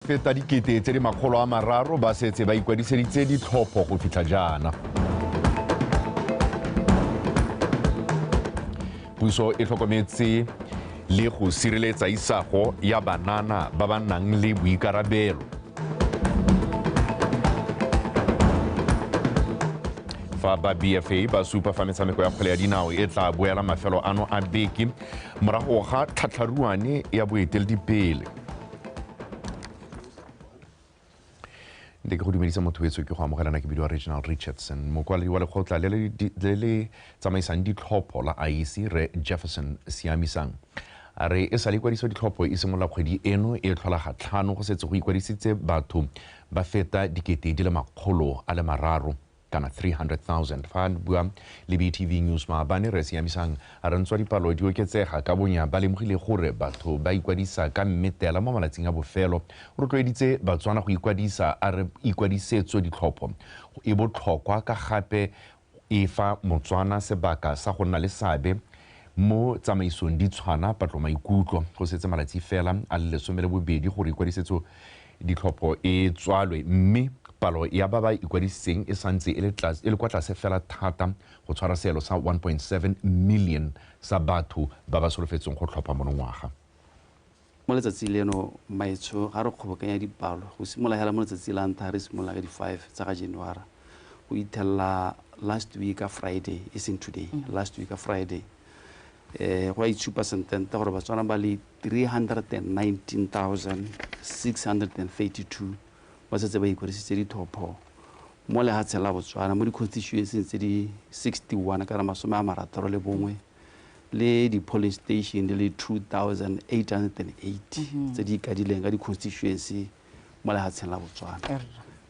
Feta 330,000 ba setse ba ikwadiseditse ditlhopho go fitlha jaana. Puso e tlhokometse le go sireletsa isago ya banana ba ba nang le boikarabelo. Fa ba BFA ba supa fa metshameko ya kgwele ya dinao e tla boela mafelo ano a beke morago ga tlhatlharuane ya boeteledipele. Nte ke go dumedisa motho wetso, ke go amogelana ke bidiwa Reginald Richardson, mokwaledi wa lekgotla le le tsamaisang ditlhopho la IEC, re Jefferson Siamisang. A re e sa le ikwadiso ditlhopho e simolola kgwedi eno e tlhola ga tlhano, go setse go ikwadisitse batho ba feta 330,000 kana 300,000. Fa a bua le BTV News maabane, re Siamisang a re ntswa dipalo di oketsega ka bonya, ba lemogile gore batho ba ikwadisa ka mmetela mo malatsing a bofelo. O rotloeditse Batswana go ikwadisa, a re ikwadisetso ditlhopho e botlhokwa ka gape e fa Motswana sebaka sa go nna le seabe mo tsamaisong di tshwana patlo maikutlo. Go setse malatsi fela a le 12 gore ikwadisetso ditlhopho e tswalwe, mme palo ya ba ba ikwadisitseng e santse e le kwa tlase fela thata go tshwara seelo sa 1.7 million sa batho ba ba solofetseng go tlhopha monongwaga. Mo letsatsing leno maetsho ga re kgobokanya dipalo go simolola hela mo letsatsi la ntlha re simolola ka di-5 tsa ga January go ithella last week ka Friday, e seng today, last week ka Friday, go a itshupa sentente gore Batswana ba le 319,632 ba setse ba ikwadisitse ditlhopho mo lehatsheng la Botswana mo di-constituency tse di 61 kana 61 le di-polling station di le 2880 tse di ikadileng ka di-constituency mo lehatsheng la Botswana.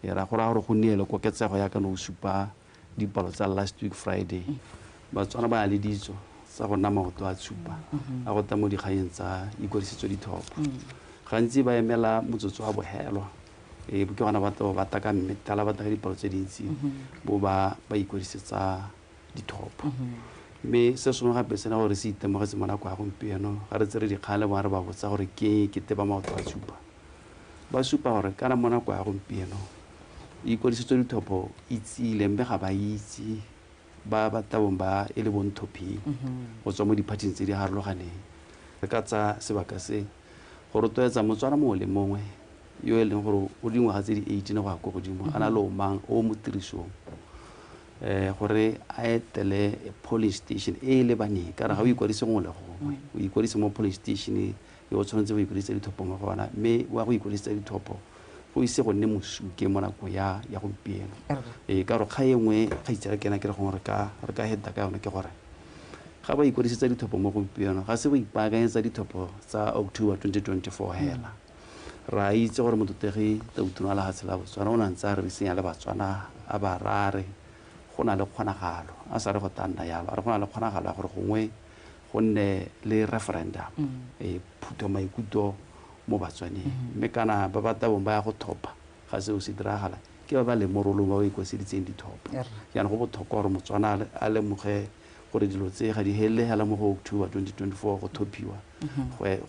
E ra go raya gore go nnile le koketsego ya kana o supa dipalo tsa last week Friday. Batswana ba na le ditso tsa go nna maoto a tshupa a go tla mo dikganyeng tsa ikwadisetso ditlhopho. Gantsi ba emela motsotso wa bohelo, ke gona batho ba taka mmetela, ba taka dipalo tse dintsi bo ba ikwadisetsa ditlhopho. Mme se sengwe gape sena gore se itemogetse mo nako ya gompieno, ga re tsere dikgang le bona re ba botsa gore ke eng kete ba maoto a tshupa, ba supa gore kana mo nako ya gompieno ikwadisetso ditlhopho e tsile, mme ga ba itse ba ba tlabong ba e le bonthophing go tswa mo diphathing tse di harologaneng. Re ka tsaya sebaka se go rotloetsa Motswana mongwe le mongwe yo e leng gore o dingwaga tse di 18 go ya ko godimo, a na le omang o mo tirisong, gore a etele polling station e e lebaneng. Ka re ga o ikwadise gongwe le gongwe, o ikwadise mo polling station e o tshwanetse go ikwadisa ditlhopho mo go yona, mme wa go ikwadisa ditlhopho go ise go nne mosuke mo nako ya gompieno. Ka gore kgang e nngwe ga itse re kena ke re gongwe re ka heta ka yone ke gore ga ba ikwadisetsa ditlhopho mo gompieno ga se go ipaakanyetsa ditlhopho tsa October 2024 hela. Re a itse gore motlotlegi Tautona wa lehatshe la Botswana o ne a ntse a re senya le Batswana a ba rare go na le kgonagalo, a sa re go tla nna yalo, a re go na le kgonagalo ya gore gongwe go nne le referendum, phutho maikutlo mo Batswaneng. Mme kana ba ba tlabong ba ya go tlhopha ga seo se diragala ke ba ba leng mo rolong ba ba ikwadisitseng ditlhopho. Jaanong go botlhokwa gore Motswana a lemoge gore dilo tse ga di helele hela mo go October 2024 go thophiwa,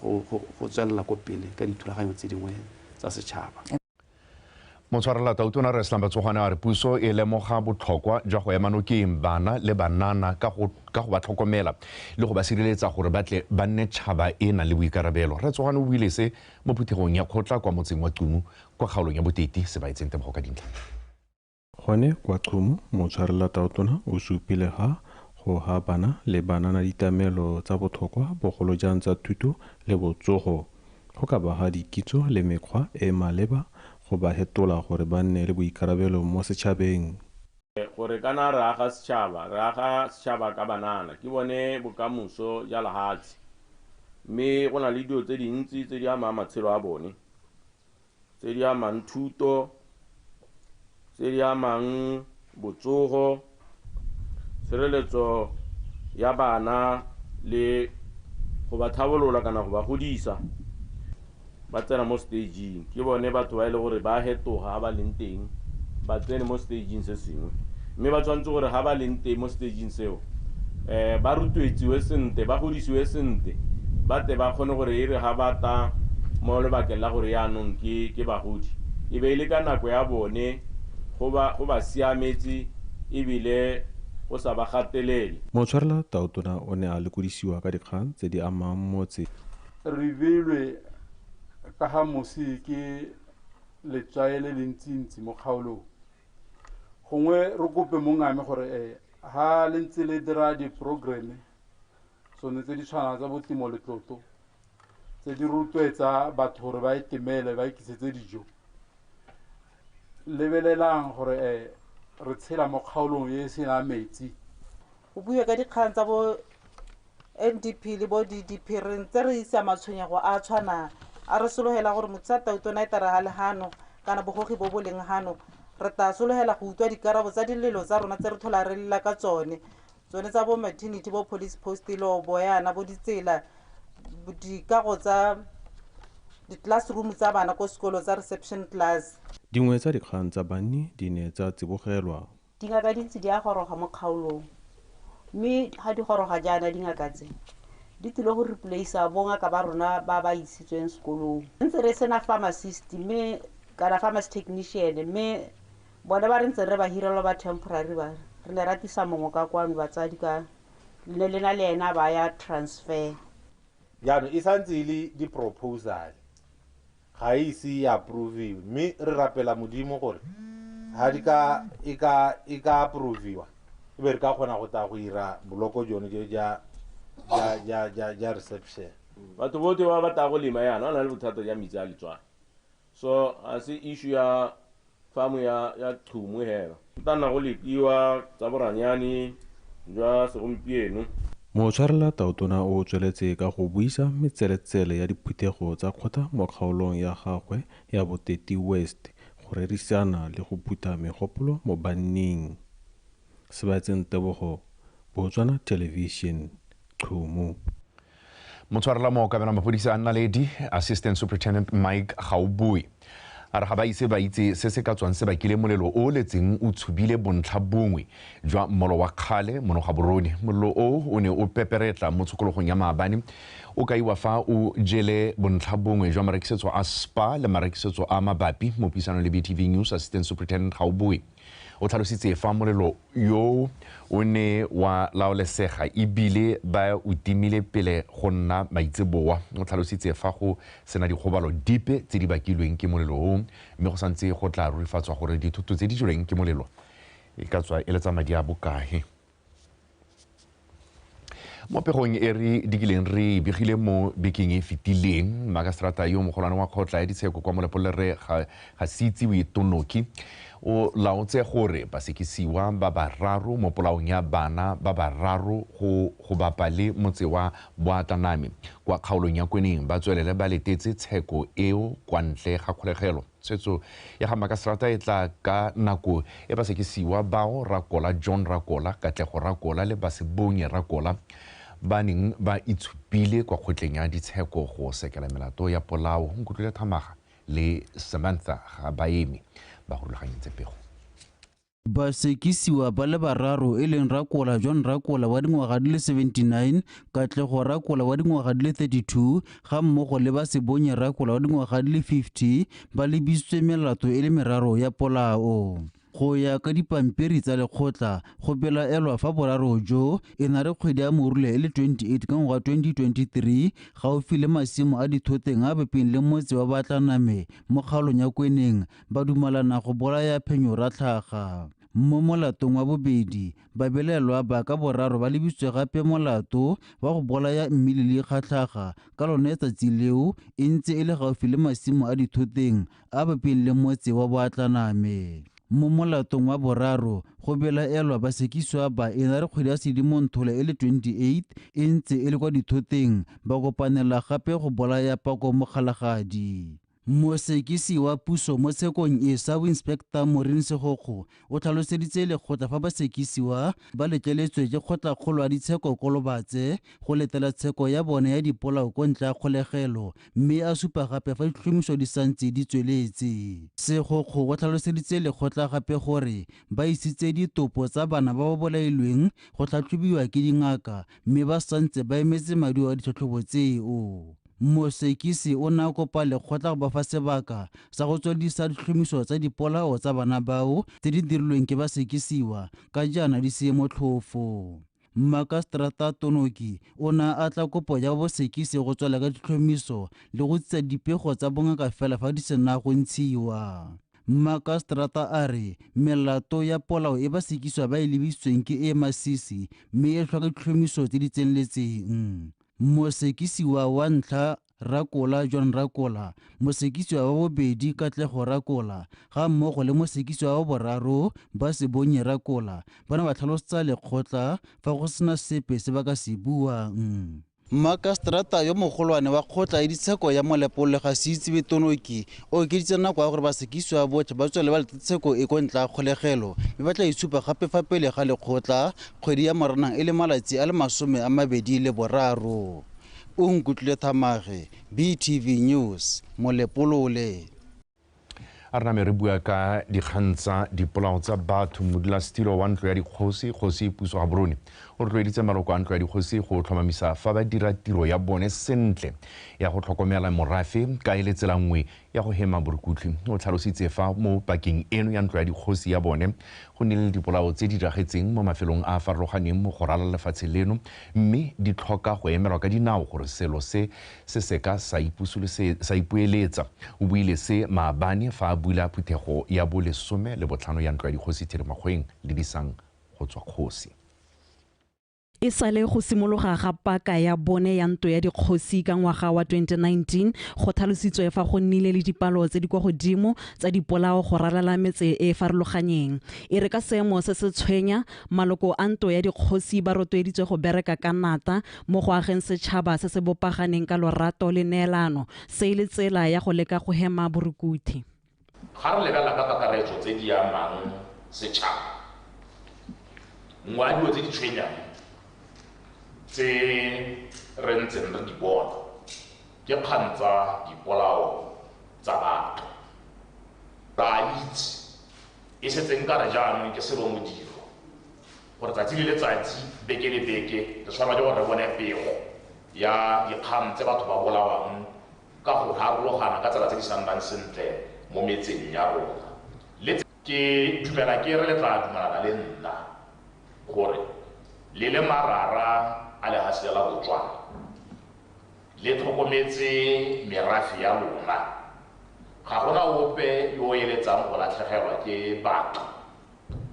go tswelela ko pele ka dithulaganyo tse dingwe tsa setšhaba. Motshwarela Tautona Re Slumber Tsogwane a re puso e lemoga botlhokwa jwa go ema nokeng bana le banana ka go ba tlhokomela le go ba sireletsa gore ba tle ba nne tšhaba e nang le boikarabelo. Re Tsogwane o buile se mo phuthegong ya kgotla kwa motseng wa Qunu kwa kgaolong ya Boteti. Se ba etseng tebogo ka dintlha. Gone kwa Qunu, motshwarela Tautona o supile ga go ha bana le banana ditlamelo tsa botlhokwa bogolo jang tsa thuto le botsogo, go ka ba ga dikitso le mekgwa e maleba go ba hetola gore ba nne le boikarabelo mo setšhabeng. Gore kana re aga setšhaba, re aga setšhaba ka banana, ke bone bokamoso ja lehatshe. Mme go na le dilo tse dintsi tse di amang matshelo a bone, tse di amang thuto, tse di amang botsogo, tshireletso ya bana le go ba tlhabolola kana go ba godisa. Ba tsena mo stageng, ke bone batho ba e le gore ba hetoga ha ba leng teng, ba tsene mo stageng se sengwe. Mme ba tshwanetse gore ha ba leng teng mo stageng seo, ba rotloetsiwe sentle, ba godisiwe sentle, ba tle ba kgone gore e re ha ba ta Mo lebakeng la gore yaanong ke bagodi, e be e le ka nako ya bone go ba siametse ebile go sa ba gatelele. Motshwarela tautona o ne a lekodisiwa ka dikgang tse di amang motse. Re beilwe ka ga mosi ke letswae le lentsintsi mo kgaolong. Gongwe re kope mongame gore ha le ntse le dira di-programme tsone tse di tshwanang tsa botimo letlotlo tse di rotloetsa batho gore ba itemele ba ikisetse dijo, lebelelang gore re tshela mo kgaolong e senang metsi. Go bua ka dikgang tsa bo NDP le bo DDP, re ntse re isa matshwenyego a tshwanang a re sologela gore motho tautona e tara le hano kana bogogi bo bo leng hano, re tla sologela go utlwa dikarabo tsa dilelo tsa rona tse re thola re lela ka tsone, tsone tsa bo maternity, bo police post, lo boyana, bo ditsela, dikago tsa di-classroom tsa bana ko sekolo tsa reception class. Dingwe tsa dikgang tsa banni di ne tsa tsibogelwa. Dingaka di ntse di a goroga mo kgaolong, mme ga di goroga jaana dingaka tse di tlile go replace-a bongaka ba rona ba ba isitsweng sekolong. Ntse re sena pharmacist mme kana pharmacy technician, mme bone ba re ntse re ba hirelwa ba temporary, ba re ne ra tlisa mongwe ka kwano batsadi ka le ne le na le ena ba ya transfer. Jaanong e santse e le di-proposal, ga e ise e approviwe, mme re rapela Modimo gore ga di ka e ka approviwa e be re ka kgona go tla go ira boloko jone jo ja reception. Batho botlhe ba batla go lema yana ba na le bothata ja metsi a letswai, so a se issue ya farm ya Qhumu hela. Go tla nna go lekiwa tsa boranyane jwa segompieno. Motshwarela tautona o tsweletse ka go buisa metseletsele ya diphuthego tsa kgotla mo kgaolong ya gagwe ya Boteti West go rerisana le go phutha megopolo mo banning. Sebatseng Tebogo, Botswana Television, Qhumu. Motshwarela mookamela mapodisa a Naledi, Assistant Superintendent Mike Gaobue, a re ga ba ise ba itse se se ka tswang se bakile molelo o letseng o tshubile bontlha bongwe jwa mmolo wa kgale mono Gaborone. Molelo o o ne o peperetla mo tshokologong ya maabane, o kaiwa fa o jele bontlha bongwe jwa marekisetso a Spa le marekisetso a mabapi. Mo puisanong le BTV News, Assistant Superintendent Gaobue o tlhalositse fa molelo yo o ne wa laolesega ebile ba o timile pele go nna maitseboa. O tlhalositse fa go sena dikgobalo dipe tse di bakilweng ke molelo o, mme go santse go tla rurifatswa gore dithoto tse di jelweng ke molelo e ka tswa e le tsa madi a bokae. Mo pegong e re dikileng re begile mo bekeng e fetileng, makaseterata yo mogolwane wa kgotla ya ditsheko kwa Molepolole ga se itsiwe Tonoki o laotse gore basekisiwa ba bararo mo polaong ya bana ba bararo go bapa le motse wa Boataname kwa kgaolong ya Kweneng ba tswelele ba letetse tsheko eo kwa ntle ga kgolegelo. Tshwetso ya ga makaseterata e tla ka nako e basekisiwa bao Rakola John Rakola, Katlego Rakola le Basebonye Rakola ba neng ba itshupile kwa kgotleng ya ditsheko go sekela melato ya polao. Nkutlwile Thamaga le Samantha ga baeme ba go rulaganyetse pego. Basekisiwa ba le bararo e leng Rakola John Rakola wa dingwaga di le 79, Katlego Rakola wa dingwaga di le 32, ga mmogo le Basebonye Rakola wa dingwaga di le 50 ba lebisitswe melato e le meraro ya polao. Go ya ka dipampiri tsa lekgotla, go belaelwa fa boraro jo e na re kgwedi ya Morule e le 28 ka ngwaga 2023 gaufi le masimo a dithoteng a bapeng le motse wa Batlaname mo kgaolong ya Kweneng ba dumalana go bolaya Phenyo Ratlhaga. Mo molatong wa bobedi, babelaelwa ba ka boraro ba lebisitswe gape molato wa go bolaya Mmilili Kgatlhaga ka lone tsatsi leo e ntse e le gaufi le masimo a dithoteng a bapeng le motse wa Boatlaname. Mo molatong wa boraro, go belaelwa basekisiwa ba e na re kgwedi ya Sedimonthole e le 28 e ntse e le kwa dithoteng ba kopanela gape go bolaya Pako Mokgalagadi. Mosekisi wa puso mo tshekong e, Sub Inspector Maureen Segokgo, o tlhaloseditse lekgotla fa basekisiwa ba letleletswe ke kgotlakgolo ya ditsheko Kolobatse go letela tsheko ya bone ya dipolao ko ntle ya kgolegelo, mme a supa gape fa ditlhomiso di santse di tsweletse. Segokgo o tlhaloseditse lekgotla gape gore ba isitse ditopo tsa bana ba ba bolailweng go tlhatlhobiwa ke dingaka, mme ba santse ba emetse maduo a ditlhatlhobo tseo. Mosekisi o ne a kopa lekgotla go ba fa sebaka sa go tsweledisa ditlhomiso tsa dipolao tsa bana bao tse di dirilweng ke basekisiwa ka jaana di se motlhofo. Mmakaseterata Tonoki o ne a atla kopo ya bosekisi go tswela ka ditlhomiso le go tsisa dipego tsa bongaka fela fa di sena go ntshiwa. Mmakaseterata a re melato ya polao e basekisiwa ba e lebisitsweng ke e masisi mme e tlhoka ditlhomiso tse di tseneletseng. Mosekisiwa wa ntlha Rakola John Rakola, mosekisiwa wa bobedi Katlego Rakola ga mmogo le mosekisiwa wa boraro Basebonye Rakola ba ne ba tlhalosetsa lekgotla fa go sena sepe se ba ka se buang. Mmakaseterata yo mogolwane wa kgotla ya ditsheko ya Molepolole Gaseitsewe Tonoki o okeditse nako ya gore basekisiwa botlhe ba tswele ba lete tsheko e ko ntle ga kgolegelo mme ba tla itshupa gape fa pele ga lekgotla kgwedi ya Moranang e le malatsi a le 23. Onkutlwile Thamage, BTV News, Molepolole. A re name re bua ka dikgang tsa dipolao tsa batho. Modulasetilo wa ntlo ya dikgosi, Kgosi Puso Gaborone, o rotloeditse maloko a ntlo ya dikgosi go tlhomamisa fa ba dira tiro ya bone sentle ya go tlhokomela morafe ka e le tsela nngwe ya go hema borukutlhi. O tlhalositse fa mo pakeng eno ya ntlo ya dikgosi ya bone go nnile le dipolao tse di diragetseng mo mafelong a a farologaneng mo go ralala lefatshe leno, mme di tlhoka go emelwa ka dinao gore selo se se seka sa ipoeletsa. O buile se maabane fa a bula phuthego ya bo 15 ya ntlo ya dikgosi Thirimakgweng le Disang go tswa kgosi. E sale go simologa ga paka ya bone ya ntlo ya dikgosi ka ngwaga wa 2019 go tlhalositswe fa go nnile le dipalo tse di kwa godimo tsa dipolao go ralala metse e e farologanyeng. E re ka seemo se se tshwenya, maloko a ntlo ya dikgosi ba rotloeditswe go bereka ka nata mo go ageng setšhaba se se bopaganeng ka lorato le neelano, se e le tsela ya go leka go hema borukuthi. Ga re lebelela ka kakaretso tse di amang setšhaba, nngwe ya dilo tse di tshwenyang tse re ntseng re di bona ke kgang tsa dipolao tsa batho. Re a itse e setseng ka re jaanong ke selo modiro gore tsatsi le letsatsi, beke le beke, re tshwanela ke gore re bone pego ya dikgang tse batho ba bolawang ka go harologana ka tsela tse di sa nnang sentle mo metseng ya rona. Le ke dumela ke re le tla dumelana le nna gore le le marara a lehatshe la Botswana le tlhokometse merafe ya lona. Ga gona ope yo o eletsang go latlhegelwa ke batho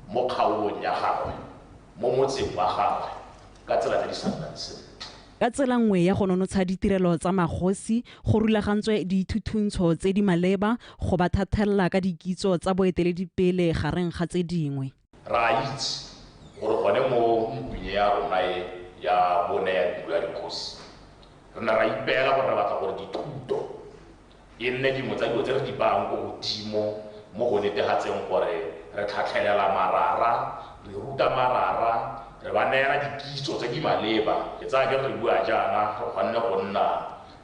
mo kgaolong ya gagwe, mo motseng wa gagwe ka tsela tse di sa nnang sentle. Ka tsela nngwe ya go nonotsha ditirelo tsa magosi, go rulagantswe dithuthuntso tse di maleba go ba thathella ka dikitso tsa boeteledipele gareng ga tse dingwe. Re a itse gore gone mo ntlong ya rona e ya bone ya ntlo ya dikgosi, re ne ra ipeela gore re batla gore dithuto e nne dingwe tsa dilo tse re di bayang ko godimo mo go netefatseng gore re tlhatlhelela marara, re ruta marara, re ba neela dikitso tse di maleba. Ke tsaya ke re bua jaana re kgonne go nna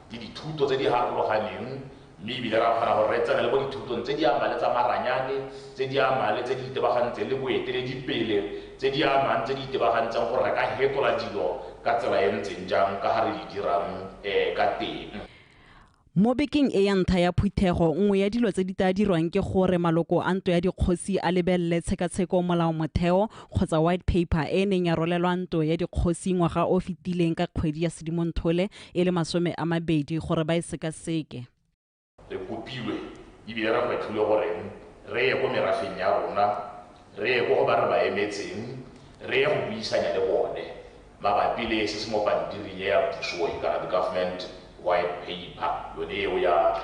le dithuto tse di harologaneng, mme ebile ra kgona gore re tsene le mo dithutong tse di amang le tsa maranyane, tse di amang le tse di itebagantseng le boeteledipele, tse di amang tse di itebagantseng gore re ka fetola dilo ka tsela e ntseng jang ka ga re di dirang ka teng. Mo bekeng e ya ntlha ya phuthego, nngwe ya dilo tse di tla dirwang ke gore maloko a ntlo ya dikgosi a lebelele tshekatsheko molaomotheo kgotsa white paper e neng ya rolelwa ntlo ya dikgosi ngwaga o fetileng ka kgwedi ya Sedimonthole e le 20 gore ba e sekaseke. Re kopilwe ebile re gwetlhilwe gore re ye ko merafeng ya rona, re ye ko go ba re ba emetseng, re ye go buisanya le bone mabapi le se se mo pampiring ya puso e kana the government white paper yone eo ya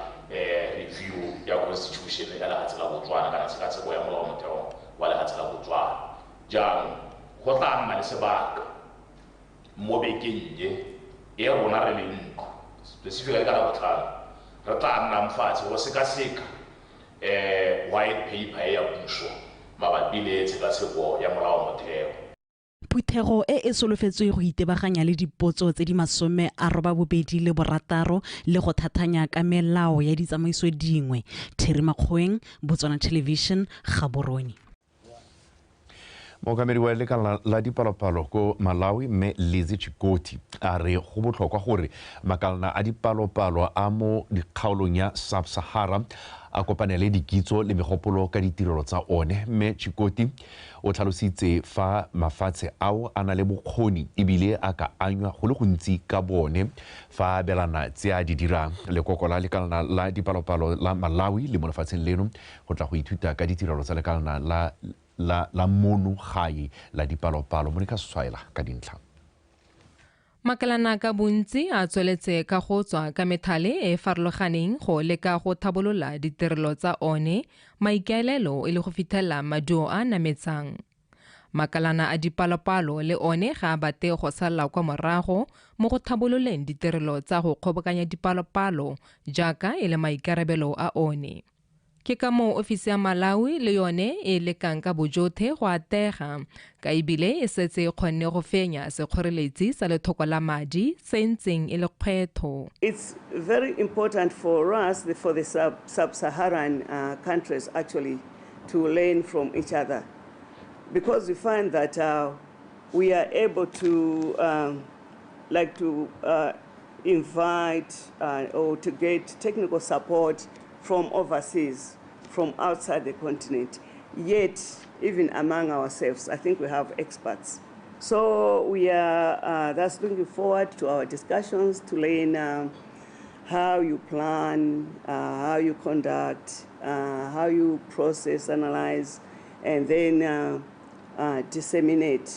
review ya constitution ya lefatshe la Botswana kana tshekatsheko ya molaomotheo wa lefatshe la Botswana. Jaanong go tla nna le sebaka mo bekeng e e rona re le ntlo, specifically ka Labotlhano, re tla nnang fatshe go sekaseka white paper ya puso mabapi le tshekatsheko ya molaomotheo. Phuthego e e solofetswe go itebaganya le dipotso tse di 86 le go thathanya ka melao ya ditsamaiso dingwe. Theri Makgoeng, Botswana Television, Gaborone. Mookamedi wa lekala la dipalopalo ko Malawi mme Lizzy Chikoti a re go botlhokwa gore makalana a dipalopalo a mo dikgaolong ya Sub-Sahara a kopanele dikitso le megopolo ka ditirelo tsa one. Mme Chikoti o tlhalositse fa mafatshe ao a na le bokgoni ebile a ka anywa go le gontsi ka bone fa abelana tse a di dirang. Lekoko la lekalana la dipalopalo la Malawi le mo lefatsheng leno go tla go ithuta ka ditirelo tsa lekalana la mono gae la dipalopalo. Monica Setshwaela ka dintlha. Makalana ka bontsi a tsweletse ka go tswa ka methale e e farologaneng go leka go thabolola ditirelo tsa one, maikaelelo e le go fitlhelela maduo a nametsang. Makalana a dipalopalo le one ga a bate go sala kwa morago mo go thabololeng ditirelo tsa go kgobokanya dipalopalo jaaka e le maikarabelo a one. Ke ka moo ofisi ya Malawi le yone e lekang ka bojothe go atega, ka ebile e setse e kgonne go fenya sekgoreletsi sa lethoko la madi se ntseng e le kgwetho. It's very important for us, for the sub-Saharan countries actually, to learn from each other, because we find that we are able to invite or to get technical support from overseas, from outside the continent. Yet, even among ourselves, I think we have experts. So we are thus looking forward to our discussions to learn how you plan, how you conduct, how you process, analyze, and then disseminate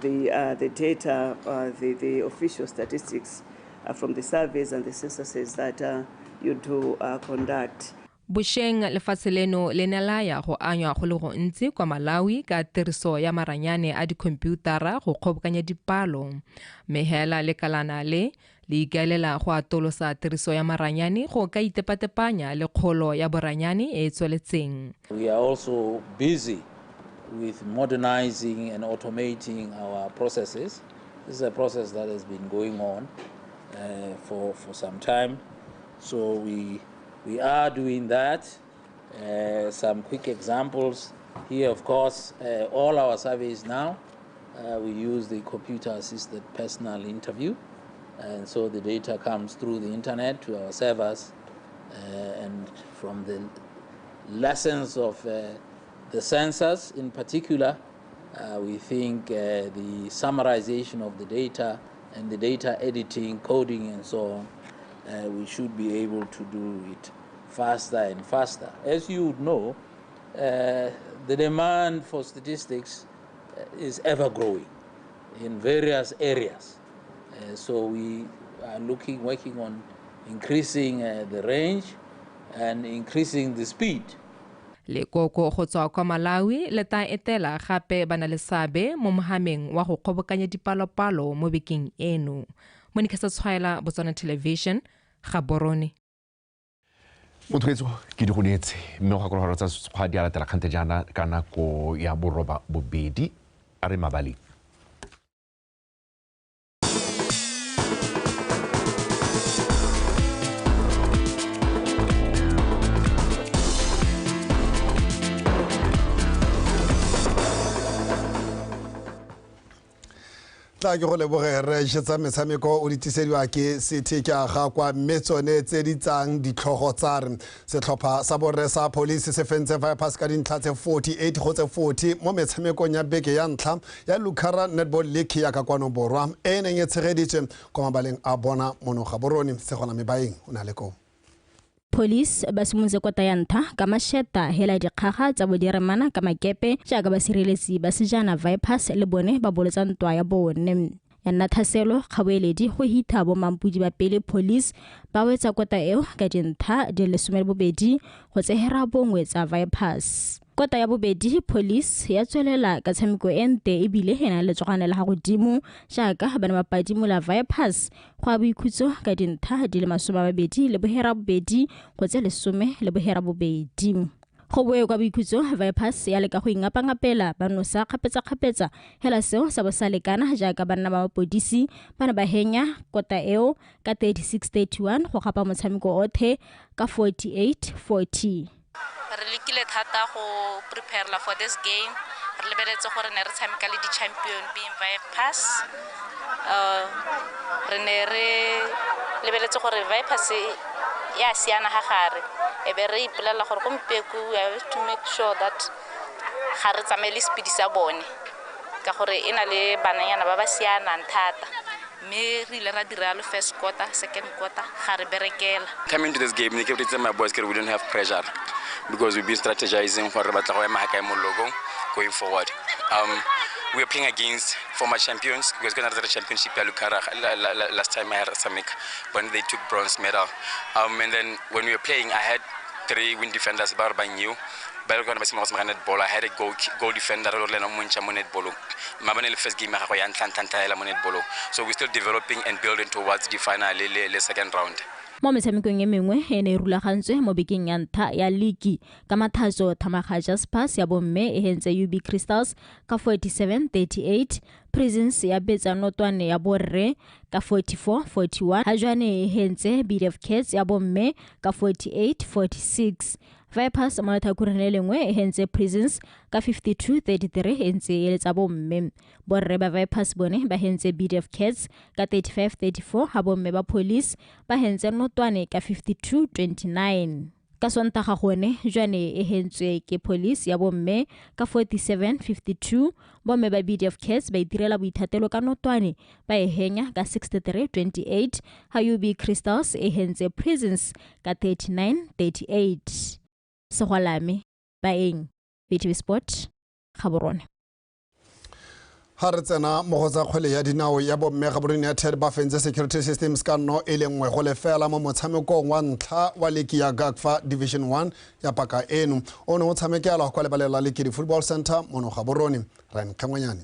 the data, the official statistics from the surveys and the censuses that you do conduct. Bosheng lefatshe leno le ne la ya go anywa go le gontsi kwa Malawi ka tiriso ya maranyane a dikhomputara go kgobokanya dipalo. Mme hela lekalana le le ikaelela go atolosa tiriso ya maranyane go ka itepatepanya le kgolo ya boranyane e e tsweletseng. We are also busy with modernizing and automating our processes. This is a process that has been going on for some time. So we are doing that. Some quick examples here, of course, all our surveys now, we use the computer-assisted personal interview. And so the data comes through the internet to our servers. And from the lessons of the census in particular, we think the summarization of the data and the data editing, coding, and so on, we should be able to do it faster and faster. As you would know, the demand for statistics is ever growing in various areas. So we are working on increasing the range and increasing the speed. Lekoko go tswa kwa Malawi le tla etela gape ba na le seabe mo mohameng wa go kgobokanya dipalopalo mo bekeng eno. Monica Setshwaela, Botswana Television, Gaborone. Motho ke di go neetse mme go gakologelwa tsa sekgwa di a latela kgante jaana ka nako ya 8:30 a re mabaleng. Tla ke go leboge re jetsa metshameko o di tlisediwa ke City ke a ga kwa mme tsone tse di tsang ditlhogo tsa re setlhopha sa borre sa Police se fentse Vipers ka dintlha tse 48 go tse 40 mo metshamekong ya beke ya ntlha ya Lucara Netball League ya ka kwano borwa e neng e tshegeditswe kwa mabaleng a bona mono Gaborone. Segona Mebaeng o na le koo. Police ba simolotse kota ya ntlha ka masheta hela dikgaga tsa bodiremana ka makepe jaaka basireletsi ba sejana Vipers le bone ba bolotsa ntwa ya bone. Ya nna thaselo kgaboeledi go hitha bo mampudi ba pele Police ba wetsa kota eo ka dintlha di le 12 go tsehera bongwe tsa Vipers. Kota ya bobedi Police ya tswelela ka tshameko e nte ebile e na le tsogane la godimo jaaka ba ne ba padimola Vipers go a boikhutso ka dintlha di le 28 le bohera bobedi go tse 10 le bohera bobedi. Go boe kwa boikhutso Vipers ya leka go ingapangapela ba nosa kgapetsa-kgapetsa hela seo sa bo sa lekana jaaka banna ba mapodisi ba ne ba henya kota eo ka 36-31 go gapa motshameko otlhe ka 48-40. Re lekile thata go preparela for this game. Re lebeletse gore ne re tshameka le di-champion being Vipers. Re ne re lebeletse gore Vipers ya siana ga gare, e be re ipolelela gore gompieko we have to make sure that ga re tsamaye le speed sa bone, ka gore e na le bananyana ba ba sianang thata. Mme re ile ra dira le first quarter, second quarter ga re berekela. Coming to this game, ne ke my boys we don't have pressure because we've been strategizing for re batla go ema ga kae mo logong going forward. We are playing against former champions because we the championship ya Lucara last time I had Samik when they took bronze medal. And then when we were playing, I had 3 wing defenders ba ba new. Ba le ba simolola netball. I had a goal defender lo le na mo netball. Mabane le first game ya gago ya ntlha hela mo netball. So we're still developing and building towards the final le second round. Mo metshamekong e mengwe e ne e rulagantswe mo bekeng ya ntlha ya liki ka mathatso Thamaga Jaspers ya bomme e hentse UB Crystals ka 47-38, Prisons ya betsa Notwane ya borre ka 44-41, ha jwane e hentse BDF Cats ya bomme ka 48-46. Vipers mo letlhakoreng le lengwe e hentse Prisons ka 52-33 e ntse e le tsa bomme. Borre ba Vipers bone ba hentse BDF Cats ka 35-34, ha bomme ba Police ba hentse Notwane ka 52-29. Ka Sontaga gone jwane e hentswe ke Police ya bomme ka 47-52, bomme ba BDF Cats ba itirela boithatelo ka Notwane ba e henya ka 63-28, ha UB Crystals e hentse Prisons ka 39-38. Segwalame, Baeng, BTV Sport, Gaborone. Ha re tsena mo go tsa kgwele ya dinao ya bomme, Gaborone United ba fentse Security Systems ka 0-1 mo motshamekong wa ntlha wa liki ya GACFA Division 1 ya paka eno. O ne o tshamekela kwa lebaleng la Lekedi Football Center mono Gaborone. Ryan Kgangwanyane.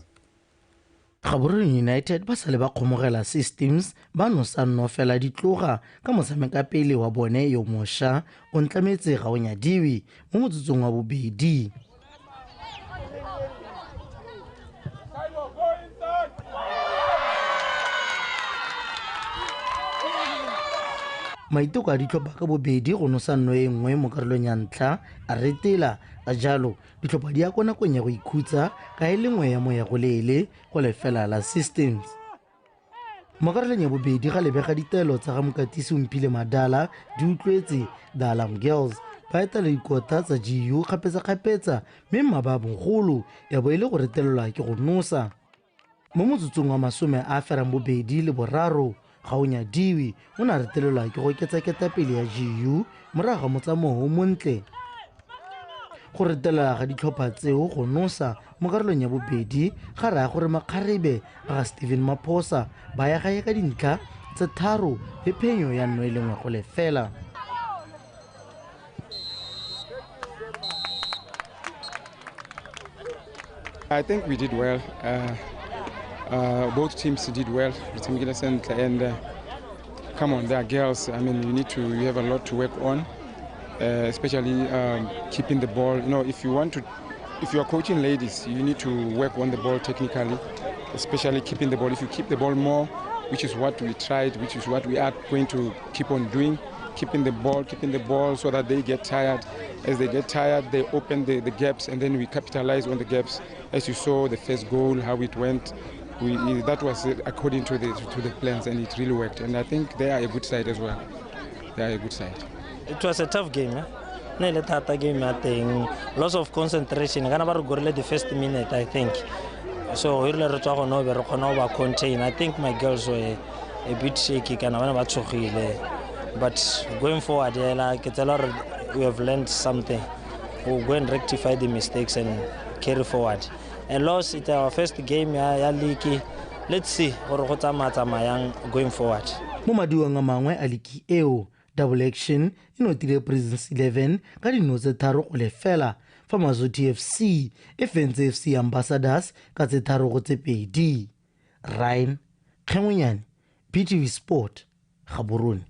Gaborone United ba sale ba kgomogela Systems ba nosa nno fela ditloga ka motshameka pele wa bone yo mosha o ntlametse ga o nyadiwe mo motsotsong wa bobedi. Maiteko a ditlhopha ka bobedi go nosa nno e nngwe mo karolong ya ntlha a retela, ka jalo ditlhopha di ya ko nakong ya go ikhutsa ka e le nngwe ya moya go leele go lefela la Systems. Mo karolong ya bobedi ga lebega ditaelo tsa ga mokatisi Omphile Madala di utlwetse The Alarm Girls ba etela dikota tsa GU kgapetsa-kgapetsa, mme mmaba bogolo ya bo e le go retelelwa ke go nosa. Mo motsotsong wa 83 ga o nyadiwe o ne a retelelwa ke go oketsa ketapele ya GU morago ga motsamao o montle. Go retelela ga ditlhopha tseo go nosa mo karolong ya bobedi ga raya gore makgarebe a ga Steven Maphosa ba ya gae ka dintlha tse 3 le phenyo ya 1-0. I think we did well. Both teams did well. And come on, they are girls. I mean, you have a lot to work on, especially keeping the ball. You know, if you are coaching ladies, you need to work on the ball technically, especially keeping the ball. If you keep the ball more, which is what we tried, which is what we are going to keep on doing, keeping the ball so that they get tired. As they get tired, they open the gaps, and then we capitalize on the gaps. As you saw, the first goal, how it went. That was according to the plans, and it really worked. And I think they are a good side as well. They are a good side. It was a tough game. Eh? Ne thata game ya teng. Loss of concentration. Kana ba re gorile the first minute, I think. So we re tswa gone be re kgona go ba contain. I think my girls were a bit shaky kana ba ne ba tshogile. But going forward, like we have learned something. We'll go and rectify the mistakes and carry forward. And loss, it's our first game ya league. Let's see gore go tsamaya going forward. Mo maduong a mangwe a liki eo, Double Action e notile Prisons 11 ka dino tse 3-0, fa Mazoti FC e fentse FC Ambassadors ka tse 3-2. Ryan Kgengwenyane, BTV Sport, Gaborone.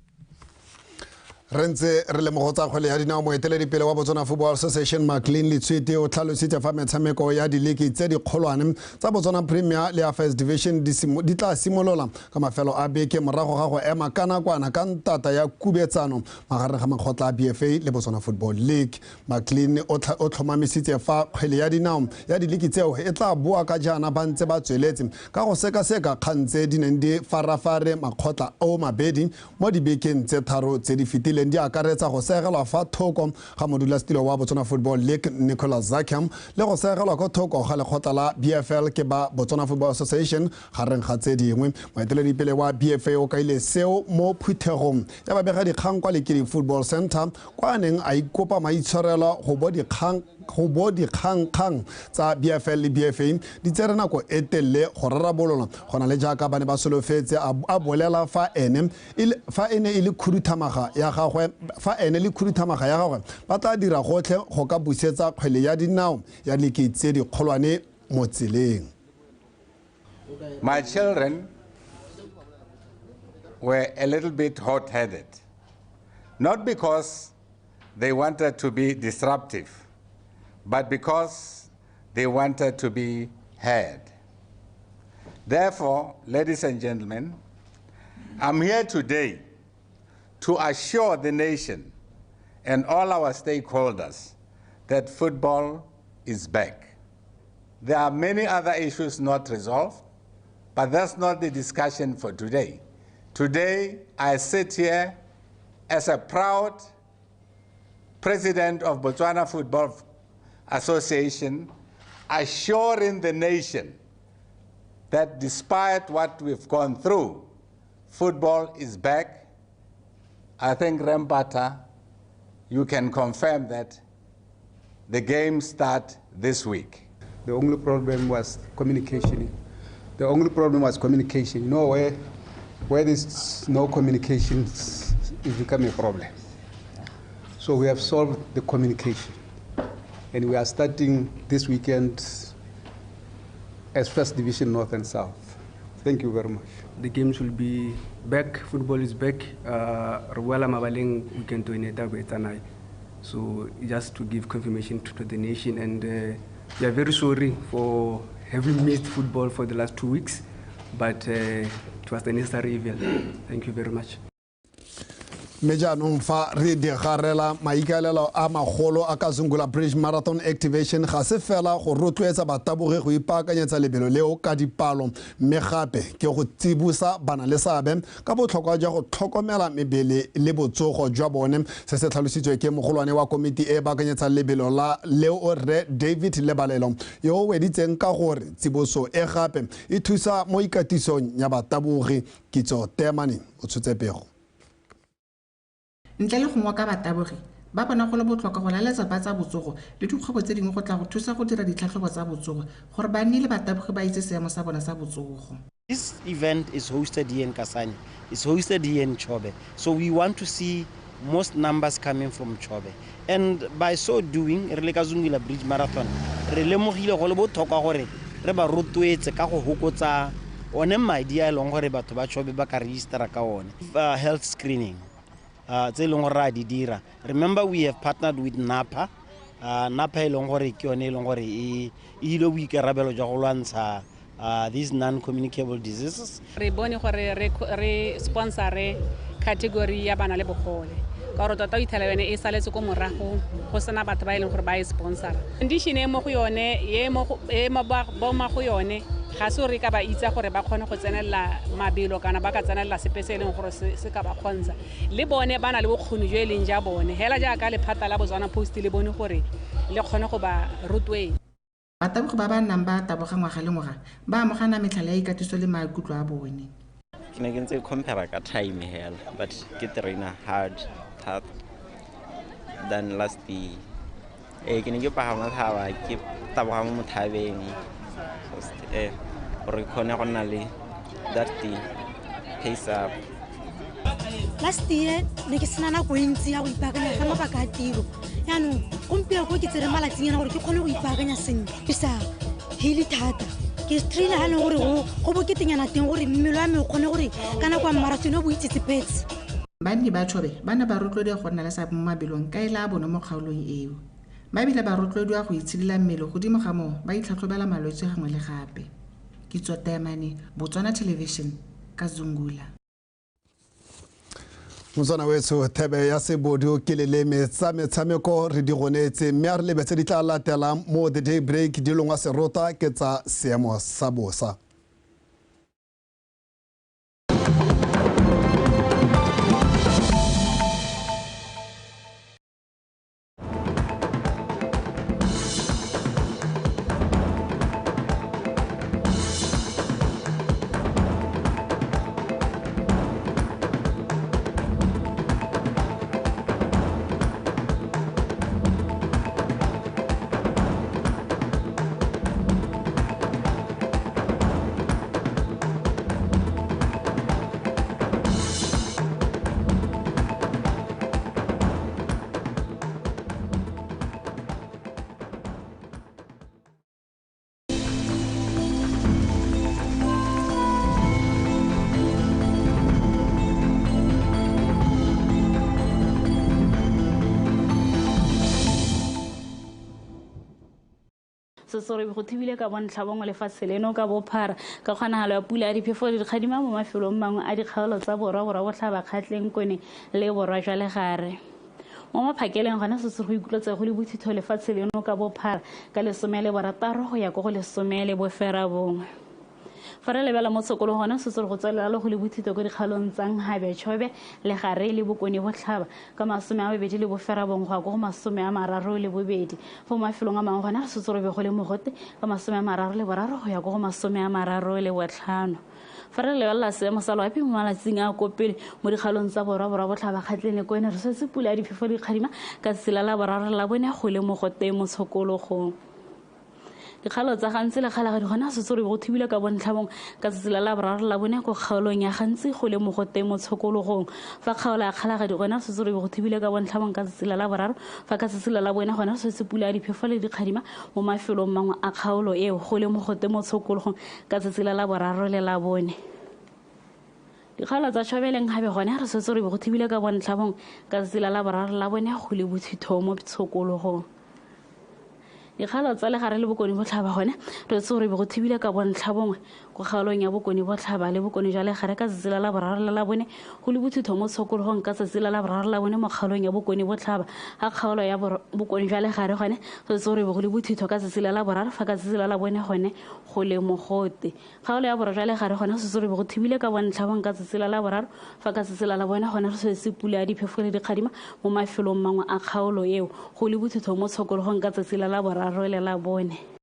Re ntse re le mo go tsa kgwele ya dinao, moeteledipele wa Botswana Football Association Maclean Letshwiti o tlhalositse fa metshameko ya diliki tse dikgolwane tsa Botswana Premier le ya First Division di tla simolola ka mafelo a beke morago ga go ema ka nakwana ka ntata ya kubetsano magareng ga makgotla a BFA le Botswana Football League. Maclean o tlhomamisitse fa kgwele ya dinao ya diliki tseo e tla boa ka jaana ba ntse ba tsweletse ka go sekaseka kgang tse di neng di farafare makgotla o mabedi mo dibekeng tse tharo tse di fetileng, di akaretsa go segelwa fa thoko ga modulasetilo wa Botswana Football League Nicolas Zakham le go segelwa ko thoko ga lekgotla la BFL ke ba Botswana Football Association gareng ga tse dingwe. Moeteledipele wa BFA o kaile seo mo phuthegong ya babegadikgang kwa Lekedi Football Center kwa a neng a ikopa maitshwarelo go bo dikgangkgang tsa BFL le BFA di tsere nako e telele go rarabolola go na le jaaka ba ne ba solofetse. A bolela fa ene e le khuduthamaga ya gagwe, fa ene le khuduthamaga ya gagwe ba tla dira gotlhe go ka busetsa kgwele ya dinao ya liki tse dikgolwane mo tseleng. My children were a little bit hot-headed, not because they wanted to be disruptive, but because they wanted to be heard. Therefore, ladies and gentlemen, I'm here today to assure the nation and all our stakeholders that football is back. There are many other issues not resolved, but that's not the discussion for today. Today, I sit here as a proud president of Botswana Football Association, assuring the nation that despite what we've gone through, football is back. I think, Rembata, you can confirm that the games start this week. The only problem was communication. The only problem was communication. You know, where there's no communication, it becomes a problem. So we have solved the communication. And we are starting this weekend as First Division North and South. Thank you very much. The games will be back, football is back. Rwala Mabaleng weekend to Ineta. So just to give confirmation to the nation, and we are very sorry for having missed football for the last 2 weeks, but it was the necessary evil. Thank you very much. Mme jaanong fa re digarela maikaelelo a magolo a Kazungula Bridge Marathon Activation ga se fela go rotloetsa batabogi go ipaakanyetsa lebelo leo ka dipalo, mme gape ke go tsibosa bana le seabe ka botlhokwa jwa go tlhokomela mebele le botsogo jwa bone. Se se tlhalositswe ke mogolwane wa komiti e baakanyetsang lebelo la leo Rre David Lebalelo, yo o weditseng ka gore tsiboso e gape e thusa mo ikatisong ya batabogi. Kitso Temane o tshotse pego. Ntle le go ngoka batabogi ba bona go le botlhokwa go laletsa ba tsa botsogo le dikgwebo tse dingwe go tla go thusa go dira ditlhatlhobo tsa botsogo gore banni le batabogi ba itse seemo sa bona sa botsogo. This event is hosted here in Kasane. It's hosted here in Chobe. So we want to see most numbers coming from Chobe. And by so doing, re le Kazungula Bridge Marathon, re lemogile go le botlhokwa gore re ba rotloetse ka go hokotsa one madi a e leng gore batho ba Chobe ba ka registera ka one. Health screening. Tse leng gore ra di dira. Remember, we have partnered with NAPA. NAPA e leng gore ke yone e leng gore e ile boikarabelo jwa go lwantsha these non-communicable diseases. Re bone gore re sponsore category ya bana le bogole, ka gore tota o ithela yone e saletse ko morago go sena batho ba e leng gore ba e sponsora. Condition e mo go yone e mo bo go yone ga se re ka ba itse gore ba kgone go tsenelela mabelo kana ba ka tsenelela sepe se e leng gore se ka ba kgontsha. Le bone ba na le bokgoni jo e leng ja bone hela jaaka lephata la Botswana Post le bone gore le kgone go ba rotloetsa. Batabogi ba ba nnang ba taboga ngwaga le ngwaga ba amogana metlhala ya ikatiso le maikutlo a bone. Ke ne ke ntse ke compare ka time hela, but ke trainer hard thata than last year. Ke ne ke pagama thaba, ke taboga mo thabeng gore ke kgone go nna le that pace up. Last year ne ke sena nako e ntsi ya go ipaakanya ka mabaka a tiro, yaanong gompieno ko ke tsere malatsinyana gore ke kgone go ipaakanya sentle ke sa hele thata. Ke trainer ha leng gore go boketenyana teng gore mmele wa me o kgone gore ka nako ya marathon o bo itsetsepetse. Banni ba Chobe ba ne ba rotloediwa go nna le seabe mo mabelong ka e le a bone mo kgaolong eo. Ba bile ba rotloediwa go itshidila mmele godimo ga moo ba itlhatlhobela malwetse gangwe le gape. Kitso Taemane, Botswana Television, Kazungula. Motswana wetsho, thebe ya sebodu ke leleme tsa metshameko re di gonetse, mme a re lebetse di tla latelang mo The Day Break di longwa serota ke tsa seemo sa bosa. Sesore go thibile ka bontlha bongwe lefatshe leno ka bophara ka kgonagalo ya pula ya diphefo le dikgadima mo mafelong mangwe a dikgaolo tsa borwa, borwa botlhaba, Kgatleng, Kone le borwa jwa legare. Mo maphakeleng gona setse go ikutlwetsa go le bothitho lefatshe leno ka bophara ka 16 go ya ko go 19. Fa re lebela mo tshokolong gona setse go tswelela le go le bothito ko dikgaolong tsa Nhabe, Chobe, Legare le Bokone Botlhaba ka 29 go ya ko go 32. Fo mafelong a mangwe gona setse re be go le mogote ka 33 go ya ko go 35. Fa re lebelela seemo sa loapi mo malatsing a ko pele mo dikgaolong tsa borwa, borwa botlhaba, Kgatleng le Kwena, re swetse pula ya diphefo le dikgadima ka tsela la boraro la bone go le mogote mo tshokologong. Dikgaolo tsa Gantsi le Kgalagadi gona setse re go thibile ka bontlhabong ka tsatsi la laboraro la bone ko kgaolong ya Gantsi go le mogote mo tshokologong. Fa kgaolo ya Kgalagadi gona setse re go thibile ka bontlhabong ka tsatsi la laboraro, fa ka tsatsi la bone gona setse pula ya diphefo le dikgadima mo mafelong mangwe a kgaolo eo go le mogote mo tshokologong ka tsatsi la laboraro le la bone. Dikgaolo tsa Tšhobeleng gape gone re setse re go thibile ka bontlhabong ka tsatsi la laboraro la bone go le bothitho mo tshokologong. Dikgaolo tsa Legare le Bokone Botlhaba gone re tse gore be go thibile ka bontlha bongwe ko kgaolong ya Bokone Botlhaba le Bokone jwa Legare ka tsatsi la laboraro le la bone go le bothitho mo tshokologong ka tsatsi la laboraro la bone mo kgaolong ya Bokone Botlhaba. Ga kgaolo ya Bokone jwa Legare gone re tse gore be go le bothitho ka tsatsi la laboraro, fa ka tsatsi la bone gone go le mogote. Kgaolo ya borwa jwa Legare gone re setse re be go thibile ka bontlha bongwe ka tsatsi la laboraro, fa ka tsatsi la bone gone re swetse pula ya diphefo le dikgadima mo mafelong mangwe a kgaolo eo go le bothitho mo tshokologong ka tsatsi la laboraro le la bone.